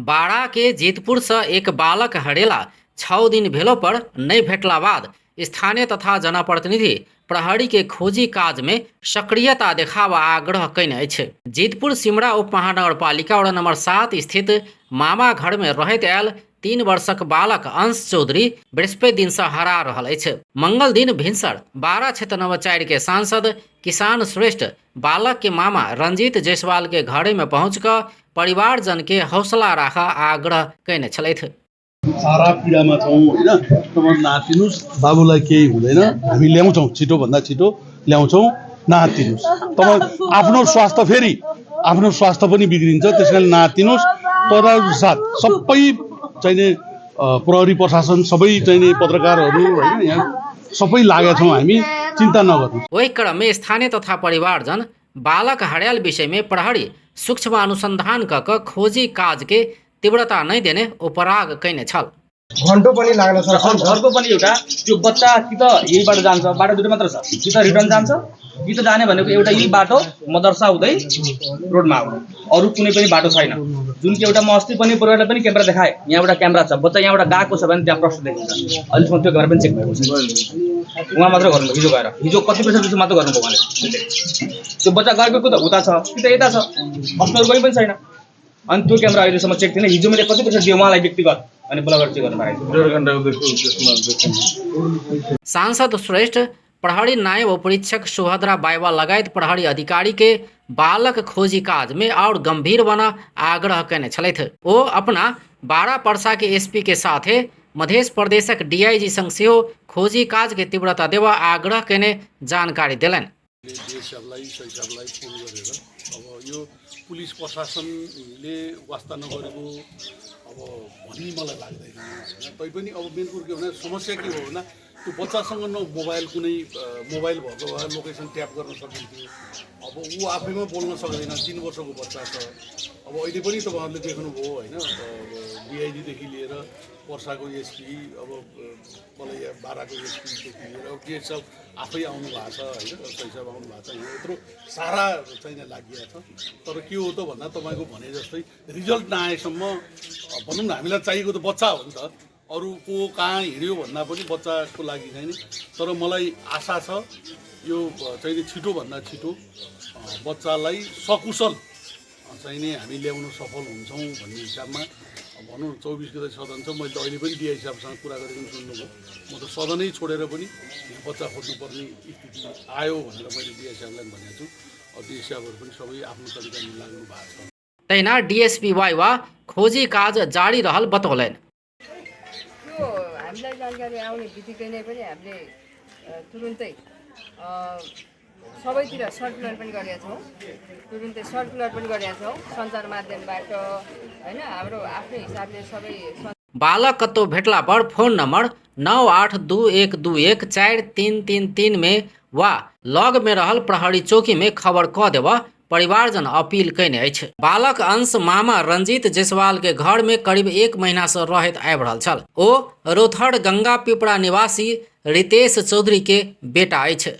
बारा के जीतपुर से एक बालक हरेला 6 दिन भेलो पर नहीं भेटला बाद स्थानीय तथा जनप्रतिनिधि प्रहरी के खोजी काज में सक्रियता देखावा आग्रह कयने अछि। जीतपुर सिमरा उप महानगरपालिका वार्ड नंबर 7 स्थित मामा घर में रहैत आयल 3 वर्षक बालक अंश चौधरी बृहस्पति दिन से हरा रहल अछि। मंगल दिन भिनसर 12 क्षेत्र नंबर 4 के सांसद किसान श्रेष्ठ बालक के मामा रंजीत जायसवाल के घरे में पहुंच कऽ परिवारजन के हौसला राख आग्रह कयने छलथि। सारा पीडामा छौँ होइन, तपाईँ नआत्तिनुहोस्, बाबुलाई केही हुँदैन, हामी ल्याउँछौँ, छिटोभन्दा छिटो ल्याउँछौँ, नआत्तिनुहोस्। तपाईँ आफ्नो स्वास्थ्य फेरि आफ्नो स्वास्थ्य पनि बिग्रिन्छ, त्यस कारण नआत्तिनुहोस्। तर साथ सबै चाहिने प्रहरी प्रशासन सबै चाहिने पत्रकारहरू होइन, यहाँ सबै लागेका छौँ हामी, चिन्ता नगर्नु। ओहि क्रम में स्थानीय तथा परिवारजन बालक हरायल विषय में प्रहरी सूक्ष्म अनुसंधान क कऽ खोजी काज के तीव्रता नहीं देने उपराग कयने छल। घन्टो पनि लाग्न सक्छ। अर्को पनि एउटा त्यो बच्चा कि त यही बाटो जान्छ, बाटो दुईवटा मात्र छ, कि त रिटर्न जान्छ कि त जाने भनेको एउटा यही बाटो मदरसा हुँदै रोडमा आउने, अरू कुनै पनि बाटो छैन। जुन कि एउटा म अस्ति पनि परिवारलाई पनि क्यामेरा देखाएँ, यहाँ एउटा क्यामेरा छ, बच्चा यहाँबाट गएको छ भने त्यहाँ प्रश्न देखिन्छ। अहिलेसम्म त्यो क्यामेरा पनि चेक भएको छैन। उहाँ मात्र गर्नुभयो हिजो गएर, हिजो कति पैसा दिन्छु मात्र गर्नुभयो उहाँले। त्यो बच्चा गएको त उता छ कि त यता छ, प्रश्नहरू कोही पनि छैन। अनि त्यो क्यामेरा अहिलेसम्म चेक थिएन। हिजो मैले कति पैसा दिएँ उहाँलाई व्यक्तिगत, अनि बोला गरेर चेक गर्नु भएको थियो। 1.5 घन्टाको देखो, त्यसमा देखिन्छ। सांसद श्रेष्ठ प्रहरी नायब उपरीक्षक सुभद्रा बाइवा लगायत प्रहरी अधिकारी के बालक खोजी काज में और गंभीर बना आग्रह कयने छलथि। ओ अपना 12 परसा के एसपी के साथे मध्य प्रदेशक डीआईजी संग सेहो खोजी काज के तीव्रता देवा आग्रह कयने जानकारी देलनि। डीएसएफलाई सहिसाबलाई फोन गरेर अब यो पुलिस प्रशासनले वास्ता नगरेको अब भन्ने मलाई लाग्दैन होइन। तैपनि अब मेन कुरो के भन्दा समस्या के हो भन्दा त्यो बच्चासँग न मोबाइल कुनै मोबाइल भएको भए लोकेसन ट्याप गर्न सकिन्थ्यो। अब ऊ आफैमा बोल्न सक्दैन, 3 वर्षको बच्चा छ। अब अहिले पनि तपाईँहरूले देख्नुभयो होइन, डिआइजीदेखि लिएर पर्साको एसपी, अब मलाई बाराको एसपीदेखि लिएर अब डिएस साहब आफै आउनु भएको छ होइन, सही साहब आउनु भएको छ। यहाँ यत्रो सारा चाहिँ लागिएको छ। तर के हो त भन्दा तपाईँको भने जस्तै रिजल्ट नआएसम्म भनौँ न हामीलाई चाहिएको त बच्चा हो नि त, अरू को कहाँ हिँड्यो भन्दा पनि बच्चाको लागि चाहिँ नि। तर मलाई आशा छ यो चाहिँ छिटोभन्दा छिटो बच्चालाई सकुशल चाहिँ नि हामी ल्याउन सफल हुन्छौँ भन्ने हिसाबमा भनौँ न 24 गते सदन छ। मैले त अहिले पनि डिआई साहबसँग कुरा गरेको पनि सुन्नुभयो, म त सदनै छोडेर पनि यहाँ बच्चा खोज्नुपर्ने स्थिति आयो भनेर मैले डिआई साहबलाई पनि भनेको छु। अब डिआई साहबहरू पनि सबै आफ्नो तरिकाले लाग्नु भएको छ। तहिना डीएसपी वाइवा खोजी काज जारी रहल बतौलनि। त्यो हामीलाई जानकारी आउने बित्तिकै नै पनि हामीले तुरुन्तै सबैतिर सर्कुलर पनि गरेका छौँ, तुरुन्तै सर्कुलर पनि गरेका छौँ सञ्चार माध्यमबाट होइन, हाम्रो आफ्नो हिसाबले सबै बालक कतौ भेटला पर फोन नंबर 9821214333 में वा लग में रहल प्रहरी चौकी में खबर क देबऽ परिवारजन अपील कयने अछि। बालक अंश मामा रंजीत जायसवाल के घर में करीब 1 महीना से रहैत आबि रहल छल। ओ रोथड़ गंगा पिपरा निवासी रितेश चौधरी के बेटा अछि।